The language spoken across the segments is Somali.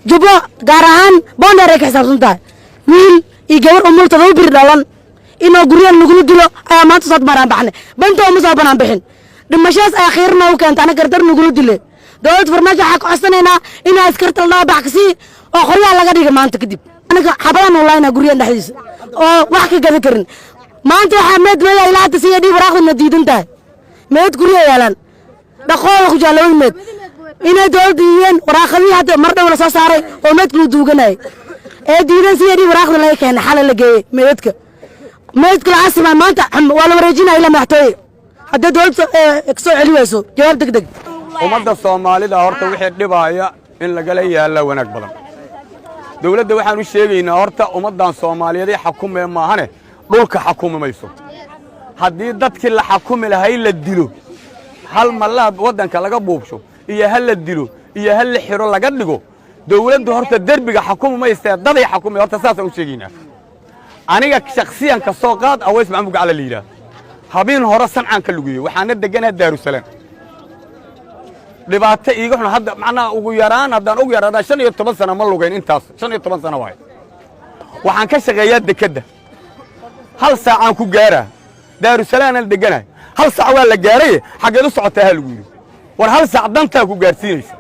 Jubbo, gaar ahaan Boondheer, ay ka xisaabsan tahay wiil iyo gabar umul 7 biri dhalan inoo guryahan lagula dilo ayaa maanta soo banaan baxnay. Banta uma soo banaan bixin, dhimashadaas ayaa khiir noogu keenta. Ana gardar nagula dile. Dowladda Farmaajo waxaa ka codsanaynaa inaa askarta la dhaha bax kasii oo qoryaha laga dhiga. Maanta kadib anaga xabadaan ulaynaa guryahan dhexdiisa oo wax ka gadan karin. Maanta waxaa meed meeya ilaa hadda siya dhiib waraaqdana diidan tahay. Meed guryaha yaalaan dhaqooda ku jaa labada meed inay dowladda diideen waraaqadihii hadda mar dhow la soo saaray oo meedka lagu duuganayay ee diidan siya dhiib waraaqda laga keenay xalay la geeyey. Meedadka meedka la asimaa maanta waa la wareejinaya ilaa madaxtooye haddii dowladda kasoo celi wayso jawaab deg deg. Ummadda Soomaalida horta wixii dhibaaya in lagala yaalla wanaag badan. Dawladda waxaan u sheegaynaa, horta ummaddan Soomaaliyeed ee xakumee maahane dhulka xakumi mayso. Haddii dadkii la xakumi lahay la dilo, hal mallaha waddanka laga buubsho iyo ha la dilo iyo ha la xidho laga dhigo, dawladdu horta derbiga xakumi maysee daday xakumay. Horta saasaan u sheegaynaa. Aniga shakhsiyan ka soo qaad, Aways Maxamuud Gacala la yidhaah, habeen hore Sancaan ka lugiyey, waxaana degganaa Daarusalaam. Dhibaato iiga xun hadda, macnaha ugu yaraan haddaan ugu yaraanaa 15 sano ma lugayn. Intaas 15 sano waaye. Waxaan ka shaqeeyaa dekedda. Hal saacaan ku gaaraa, Daarusalaamaan degganahay. Hal saac waa la gaaraye, xaggeed u socotaa ha lagu yidhi. War hal saac dantaa ku gaarsiinaysa.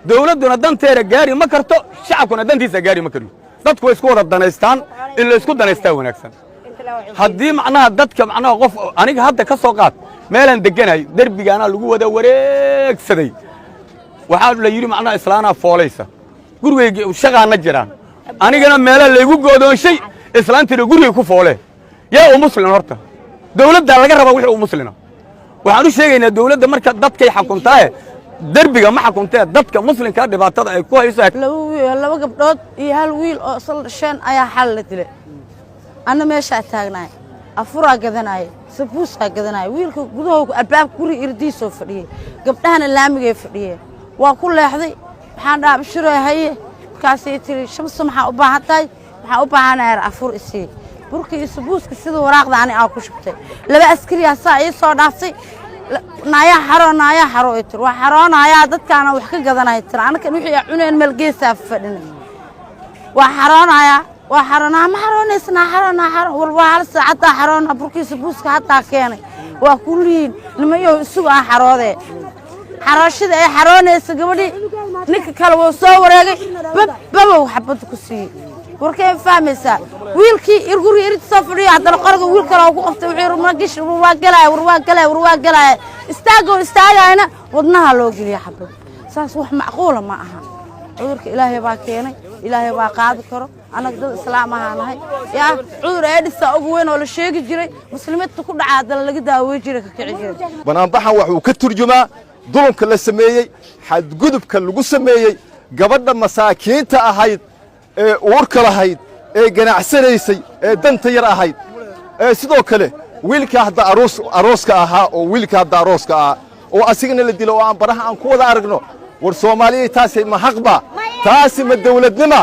Dawladduna danteeda gaari ma karto, shacabkuna dantiisa gaari ma kariyo. Dadku way isku wada danaystaan. In la isku danaystaa wanaagsan. Haddii macnaha dadka, macnaha qof aniga hadda ka soo qaad, meelaan degganahay derbigaanaa lagu wada wareegsaday. Waxaa la yidhi macnaha islaanaa foolaysa gurigayga, shaqaana jiraan, anigana meelaa laygu goodoonshay, islaantiina gurigay ku foolee. Yaa u muslin? Horta dawladdaa laga rabaa wixii u muslina. Waxaan u sheegaynaa dawladda marka dadkay xakuntaaye, derbiga ma xakuntee, dadka muslimkaa dhibaatada ay ku hayso. Laba wiil, laba gabdhood iyo hal wiil oo isla dhasheen ayaa xal la dilay. Anna meeshaa taagnaay, afuraa gadanaaye, sabuusaa gadanaaye. Wiilka gudahooga albaabka guriga irdiisoo fadhiyey, gabdhahana laamigay fadhiyeen. Waa ku leexday, waxaan dhaha, "Bashiro, haye?" Markaasay tiri, "Shamso, maxaa u baahan tahay?" "Waxaan u baahanahay afur isii." Burka iyo sabuuska sida waraaqda ani aa ku shubtay, laba askariyaa saa ii soo dhaaftay. "Naayaa xaroo, naayaa xaroo," ay tiri. "Waa xaroonayaa, dadkaana wax ka gadanaya," tiri. "Anakan wixii aa cuneen meel geesaa fadhina. Waa xaroonayaa, waa xaroonaa." "Ma xaroonaysnaa? Xaroonaa, xaroon. War waa hal saacaddaa xaroona, burkii sabuuska haddaa keenay waa kullihiin nimayow, isugu aan xaroodee." Xarooshada ay xaroonaysa gabadhii, ninka kale wuu soo wareegay, bab babow xabadda ku siiyey. Warkay fahmaysaa? Wiilkii guriga irid soo fadhiyo, haddana qoriga wiil kale oo ku qabtay. Wuxuu yidhi, "Ma gish, war waa galaya, war waa galaya, war waa galaya." Istaagoo istaagayna wadnaha loo geliya xabad. Saas wax macquula ma aha. Cudurka Ilaahay baa keenay, Ilaahay baa qaadi karo. Annaga dad islaam ahaa nahay. Yaa cudur eedhisa ugu weyn oo la sheegi jiray, muslimiinta ku dhaca, haddana laga daawey jiray, ka kici jiray. Banaanbaxan waxuu ka turjumaa dulumka la sameeyey, xadgudubka lagu sameeyey gabadha masaakiinta ahayd ee uurka lahayd, ee ganacsanaysay, ee danta yar ahayd, ee sidoo kale wiilka hadda aroos arooska ahaa, oo wiilka hadda arooska ahaa oo asigana la dilo, oo aan baraha aan ku wada aragno. War Soomaaliya, taasi ma xaqba? Taasi ma dawladnima?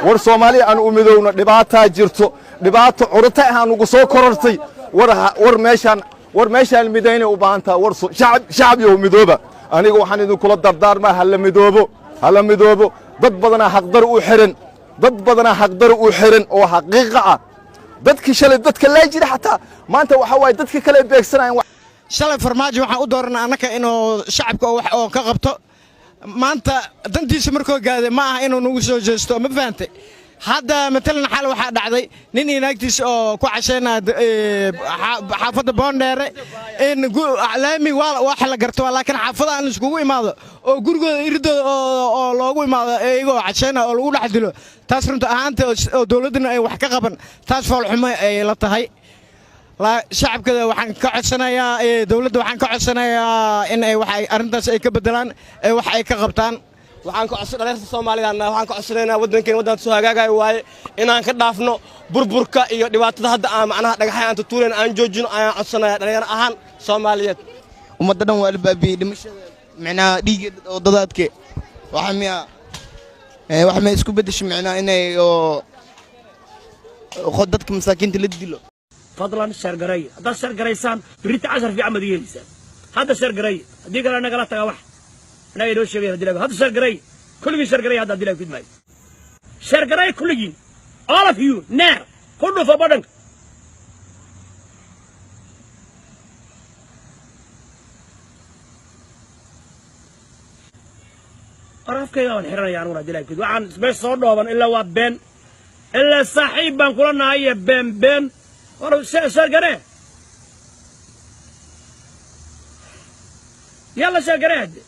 War Soomaaliya, aan u midowno. Dhibaataa jirto, dhibaato curata ah aan ugu soo korortay. War meeshaan, war meeshaan midaynay u baahan taha. War shacab, shacab yow, midooba. Aniga waxaan idinkula dardaarmaa, hala midoobo, hala midoobo. Dad badanaa xaqdar u xiran, dad badanaa xaqdar u xiran oo xaqiiqa ah. Dadkii shalay dadka laa jira xataa maanta waxaa waaye dadka kale beegsanayaan. Shalay Farmaajo waxaan u dooranay annaka inuu shacabka wax oo ka qabto. Maanta dantiisa markoo gaaday, ma aha inuu nagu soo jeesto. Ma fahantay? Hadda matalan xal waxaa dhacday nin iyo naagtiisa oo ku casheynaya xaafadda Boondheere in laami waa wax la garto, laakiin xaafada aan iskugu imaado oo gurigooda iridooda oo loogu imaado iyagoo casheynaya oo lagu dhex dilo, taas runta ahaanta oo dowladdana ay wax ka qaban, taas foolxumo ay la tahay. Shacabka waxaan ka codsanayaa, dowladda waxaan ka codsanayaa in ay wax ay arrintaas ay ka bedelaan, ee wax ay ka qabtaan. Waxaan ka codsan dhalinyarta Soomaalida, waxaan ka codsanaynaa waddankeen waddan soo hagaagayo waaye, inaan ka dhaafno burburka iyo dhibaatada hadda aan macnaha dhagaxya aan tutuunayn, aan joojino ayaan codsanaya dhalinyaro ahaan Soomaaliyeed. Ummadda dhan waa la baabiyey dhimashada. Micnaha dhiigga oo dadaadke waxa miya waxa ma isku beddeshay, micnaha inay oo dadka masaakiinta la dilo. Fadlan share gareeya. Haddaad share garaysaan, berrita cashar fiican baad yeelaysaan. Hadda share gareeya, haddii kale nagala taga. Wax annaga inoo sheegaya hadii la hadda share gareeya, kulligiin share gareeya. Hadda haddii la fidmaayo, share gareeya kulligiin, all of you. Neer ku dhufo badhanka. War afkayga baan xiranaya aniguna haddii la fid. Waxaan meesha soo dhooban ilaa waa been, ilaa saaxiib baan kula nahay iyo been been. War share garee, yalla, share garee hadde.